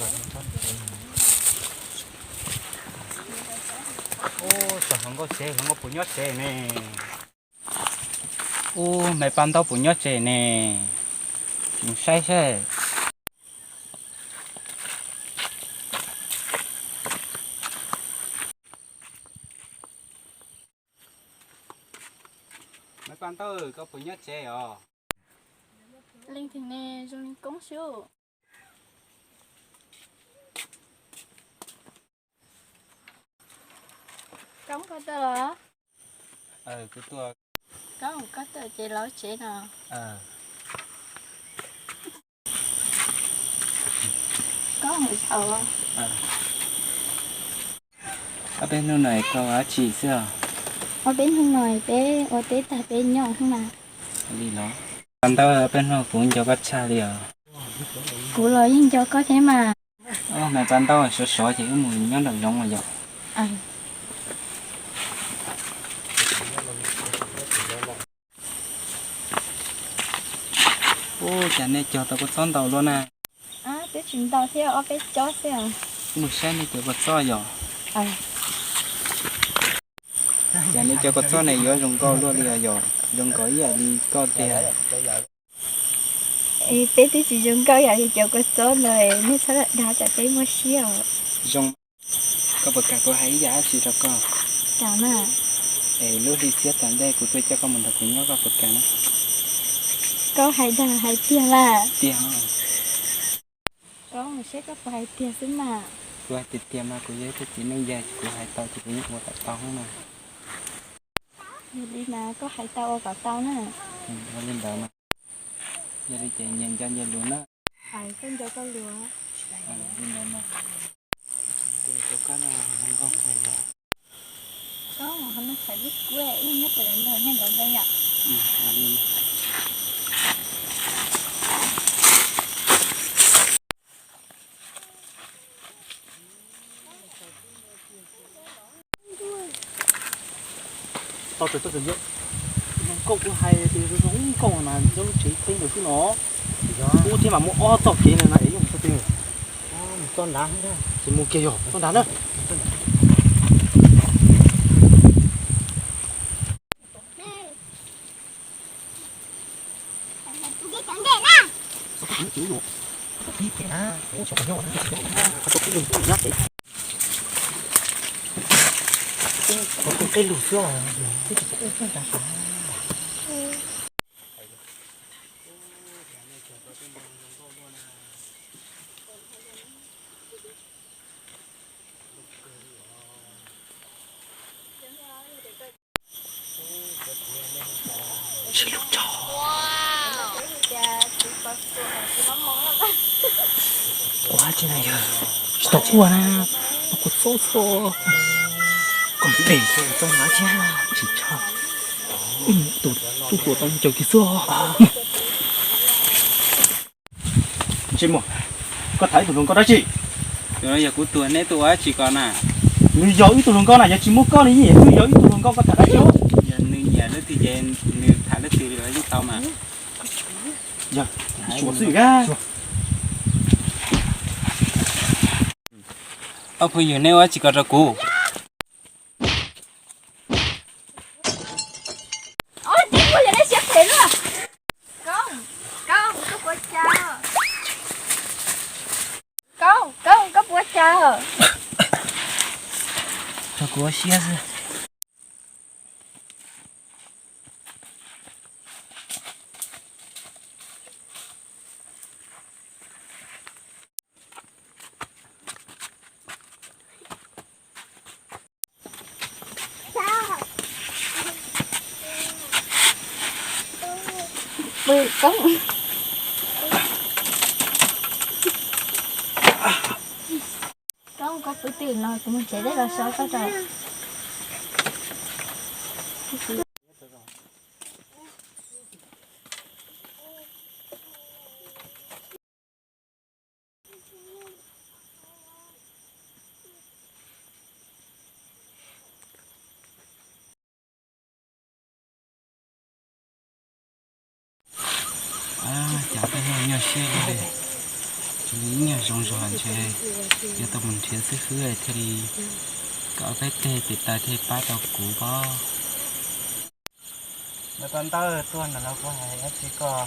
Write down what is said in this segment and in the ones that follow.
Ub, hluas nkauj tsev, hluas nkauj puas nyob tsev ne? Ub, me paj ntaub puas nyob tsev ne? Mus saib saib. Me paj ntaub, koj puas nyob tsev os? Leej twg ne, zoo li Koob xwb. Koob, koj tuaj los? Koob, koj tuaj ces los tsev no. Koob, ob peb hnub no koj ua dab tsi xwb os? Ob peb hnub no peb ua teb tag peb nyob xwb mas. Li los? Paj ntaub, ob peb hnub kuv nco koj tshaj li os. Kuv los yeej nco koj thiab mas. Ub, me paj ntaub, sov sov ces wb mus nyob nraum zoov los yom. Ub, cas nej cog tau kua txob ntau luaj na. Twb tsis ntau thiab, ob peb tsob xwb. Mus saib nej cov kua txob yom. Cas nej cov kua txob ne yuav zoo nkauj luaj li os yom, zoo nkauj ib yam li koj tiag. Peb twb tsis zoo nkauj ib yam li cov kua txob ntawd, nej txhob dag tsam peb muaj siab os. Zoo. Koj puas kam kuv hais ib yam dab tsi rau koj? Kam na. Es lub hli xiab tom ntej kuv tuaj coj koj mus nrog kuv nyob, koj puas kam na? Koj hais dag hais tiag lawm. Tiag. Koj mus saib koj puas hais tiag xwb mas. Kuv hais tiag tiag mas, kuv yog ib tug txiv neej yag, kuv hais tau ces kuv yeej ua kom tau mas. Yog li mas koj hais tau ua kom tau na. Ua li ntawd mas. Yog li ces nyias nco nyias lus na. Koj nco koj lus. Li ntawd mas. Koj no txhais lub kua ib nyob tawm ntawd nyob ntawd ntawd yom. Tau tawm tau tawm yom. Nkauj kuv hais tias zoo nkauj mas nyob lub tsev teb ntawd xwb no. Ub thiab mas muaj ob txoj kev no na es yeej txoj twg. Txoj nrad, ces mus kiag yog txoj nrad na. Tsis lub tso. Ua tsi na yog tsis tau ua na, kua txob txhob kom pem txog na tsis tshaj. Tus tub hluas tau ncaws kiag xwb. Ntsej muag, koj tham ib tug hluas nkauj dab tsi? Yog kuv tuag neb tuaj ua dab tsi ko na? Nws yog ib tug hluas nkauj na, yog tsis muaj koj li, nws yog ib tug hluas nkauj, koj tham dab tsi? Yog nws nyiam leej twg ces nws tham leej twg los yeej tau mas. Yog, xyuas xwb. Ob phooj ywg, neb ua dab tsi ko rau kuv? Koob, Koob, koj puas cas? Koob, Koob, koj puas cas? Rau kuv ua siab xwb. Pw Koob. Koob, koj pw twg no, kuv mus tsev deb los so koj tso. Cas peb no nyuaj siab li. Nws ib nyuag zoo zog ntshe yuav tau mus nrhiav xib fwb thiaj li kom peb teg tes taw thiaj pab tau kuv pob. Lawv koj ntawd tuaj no los kuv hais dab tsi koj.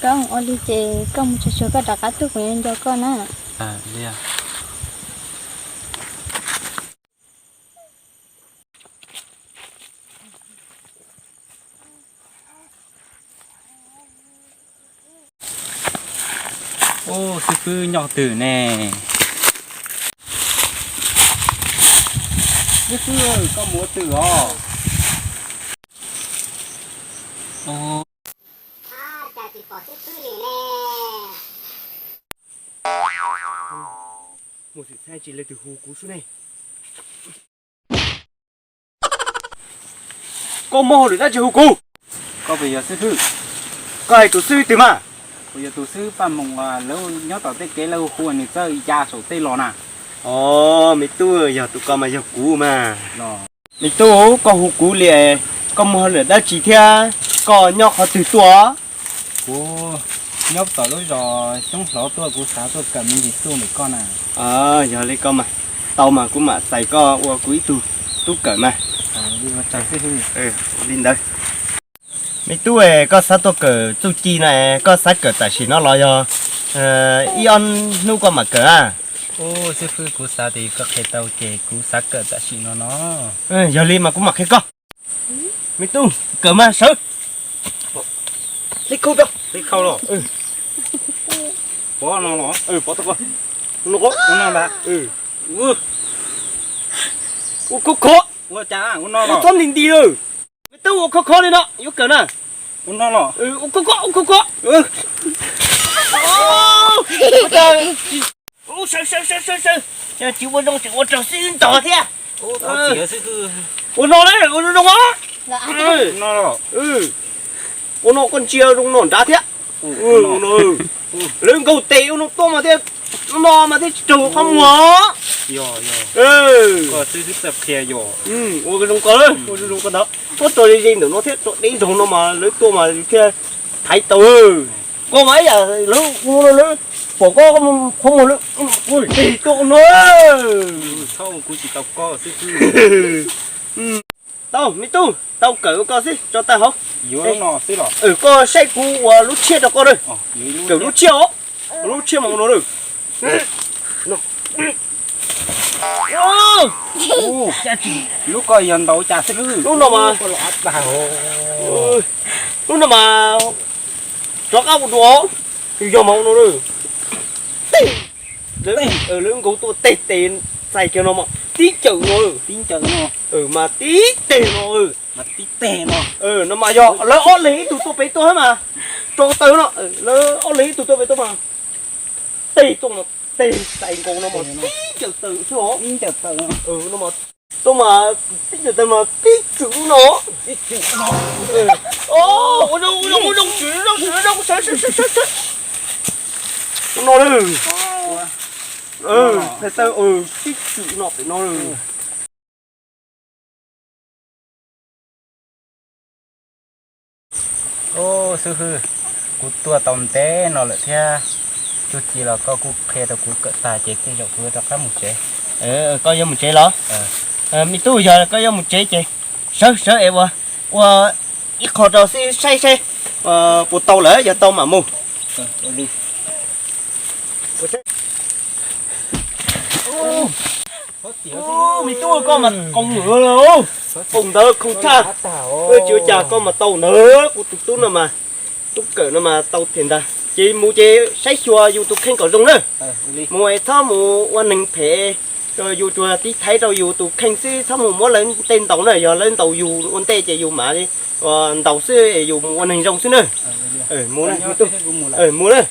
Koj ua li ces koj mus tsuag tsuag koj rov qab tuaj kuv yuav nco koj na. Ub, xib fwb nyob twg ne? Xib fwb, koj mus ua twg os? Cas tsis pom xib fwb li ne? Mus xwm txheej tsis leej twg hu kuv xwb ne. Koj muaj hauj lwm dab tsi hu kuv? Koj puas yog xib fwb? Koj hais tus xib fwb twg mas? Kuv yog tus xib fwb Paj Moos uas lawv nyob tom tej kev lawv hu hu nws txawj ya saum tej los na. Os, me tub, yog tus ko mas yog kuv mas. Me tub, koj hu kuv li, koj muaj hauj lwm dab tsi thiab koj nyob qhov twg tuaj? Kuv nyob tom lub zos Xyoob Hlov tuaj, kuv xav tuaj kawm me ntsis txuj ntawm koj na. Yog li koj mas, tau mas kuv mam txais koj ua kuv ib tug tub kawm mas. Li ntawd. Me tub, koj xav tuaj kawm txuj ci na, koj xav kawm tam sim no los yog ib ob hnub koj mam kawm a? Ub, xib fwb, kuv xav tias koj qhia tau ces kuv xav kawm tam sim no no. Yog li mas kuv mam qhia koj. Me tub, kawm mas sawv. Hlib khau rau. Hlib khau los? Pov no los? Pov tau. No ko. No ntag. Ua khov khov. Ua cas ua no los? Ua txhob nti nti lawm. Me tub, ua khov khov li no yuav kawm na. Ua no los? Ua khov khov, ua khov khov. Sawv sawv sawv sawv. Tsis ua zoo tseem ua raug xib ntog thiab. Ua no na, ua zoo zoo os. Ua no koj ntsia zoo no nrad thiab. Lawv nkaug tes ua no tuaj mas thiaj, no mas thiaj tsis raug qhov muag. Ua zoo ko, ua zoo ko ntawd, tuaj tso ze ze ntawm no thiab tso deb zaug no mas lawv tuaj mas thiaj thaiv tau. Koj mas ib yam lawv ua no lawv pom koj qhov muag lawv tig tuaj no. Tau, me tub, tau kawm ua koj xwb tso tag hauv. Koj saib kuv ua lub tshiab rau koj na. Kawm lub tshiab os. Lub tshiab mas ua no na. Lub ko yog ntaus cas xwb lub no mas, lub no mas rov qab ua dua, yog mas ua no na. Lawv nkaug tuaj teg tes txais kiag no mas tib cawm no, tib cawm no, mas tib teg no. No mas yog lawv ob leeg ib tug tuaj pem tuaj thiab mas, rau taw no, lawv ob leeg ib tug tuaj pem tuaj mas, teg tuaj mas teg txais nkaus no mas tib cawm taw xwb os. No mas tuaj mas tib cawm taw mas tib cwm no. Ua zoo, ua zoo, ua zoo, sawv, sawv, sawv, sawv, sawv. No na. Tib cwm no pem no. Ub, xib fwb, kuv tuaj tau ntev no lawm thiab, txuj ci los koj kuj qhia rau kuv kawm tag ces tej zaum kuv yuav rov qab mus tsev. Koj yuav mus tsev los? Me tub, yog koj yuav mus tsev ces sawv sawv es ua, ua ib qho rau xwb saib saib puas tau lawm, yog tau mam mus. Me tub, koj mas qoos lawm, qoos ntawd khoom tshaj. Tsis ua cas, koj mas tau ntawd, kuv tus tub no mas, tub kawm no mas tau thiam ntag. Ces mus ces saib xyuas yus tus kheej kom zoo na. Mus es txhob mus ua neeg phem, yus tsuas tiv thaiv rau yus tus kheej xwb, txhob mus muab lawv tej ntaus na, yog lawv ntaus yus ua ntej ces yus mam ntaus xwb, yus mus ua neeg zoo xwb na. Mus na, mus na.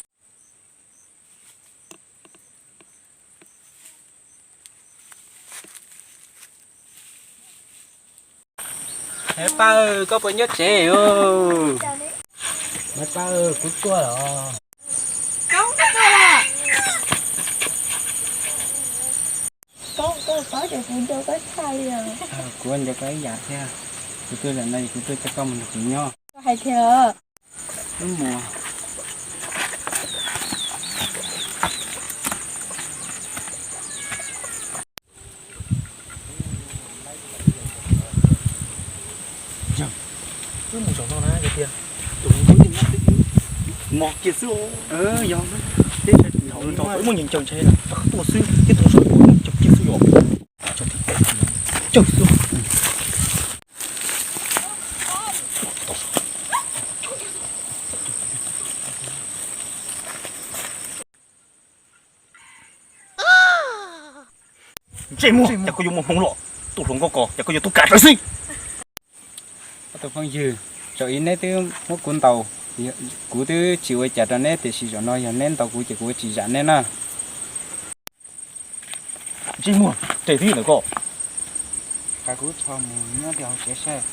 Maiv Paj, koj puas nyob tsev? Maiv Paj, kuv tuaj los. Koj, koj paub tias kuv nco koj tshaj li os. Kuv nco koj ib yam thiab. Kuv tuaj zaum no kuv tuaj coj koj mus nrog kuv nyob. Koj hais tiag. Wb mus. Yog, wb mus zaum no na yog tias tus hluas nkauj yeej nyob twj ywm mos kiag xwb. Yog, teb chaws thaum ub nyob ntshe tuaj xwb, tib tug saib tus nyob kiag xwb yom. Cog xwb. Ntsej muag, cas koj yuav muaj hmoo los? Tus hluas nkauj ko cas koj yuav tub kav raws xwb. Ob tug phooj ywg, zaum ib neb twb muab kuv ntaus, kuv twb tsis ua cas rau neb, tiam sis zaum no yog neb ntaus kuv ces kuv yuav tsis zam neb na. Ntsej muag, nres twb ntawm koj. Kuv tso mus nyob hauv tsev saib.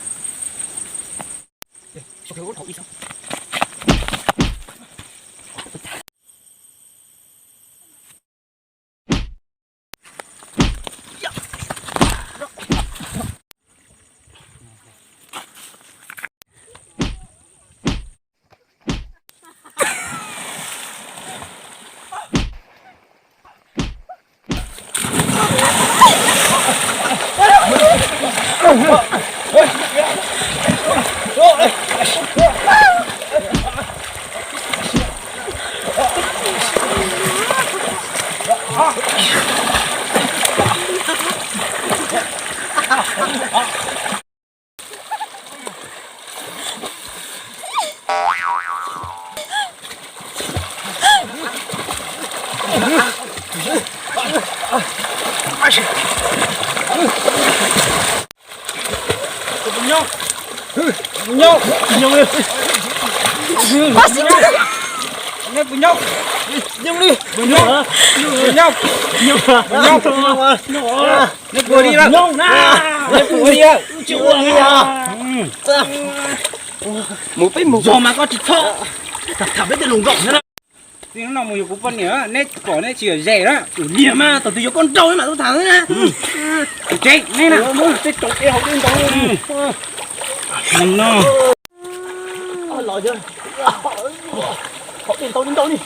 Neb puas ua li lawm? Neb puas ua li lawm? Mus peb mus. Zog mas koj tsis txhob tham peb tej lus nkaum thiab na. Hnub no mus yuav kuv poj niam, neb pom neb tsis yog ze na. Tus niag mas thaum twg yuav koj nraug mas tuaj tham na. Tsev neb na. Tej tsoom es hauv dej ntau. Los yog hauv dej ntau li ntau li.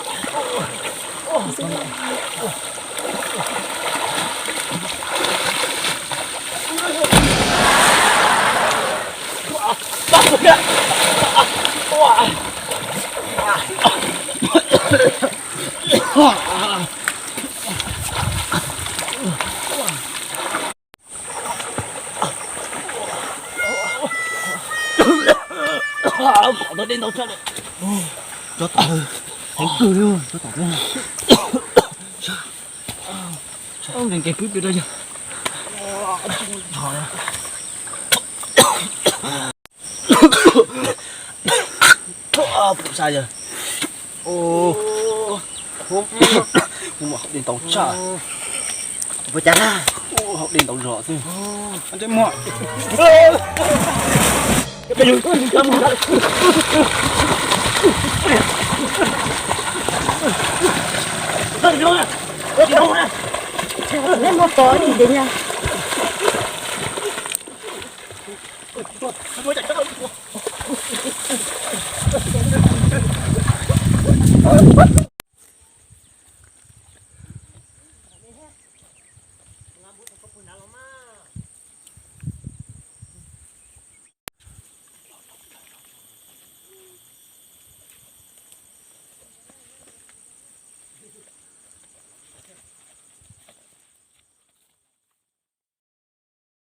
Pom tau dej ntau tshaj li. Tsob tom heev kawg li, tsob tom. Nkees kwv pw rau yawg. Puas sa yawg? Kuv mam hauv dej ntau tshaj. Puas cas na? Hauv dej ntau zog xwb. Ntsej muag. Neb muab pov ib ntsis.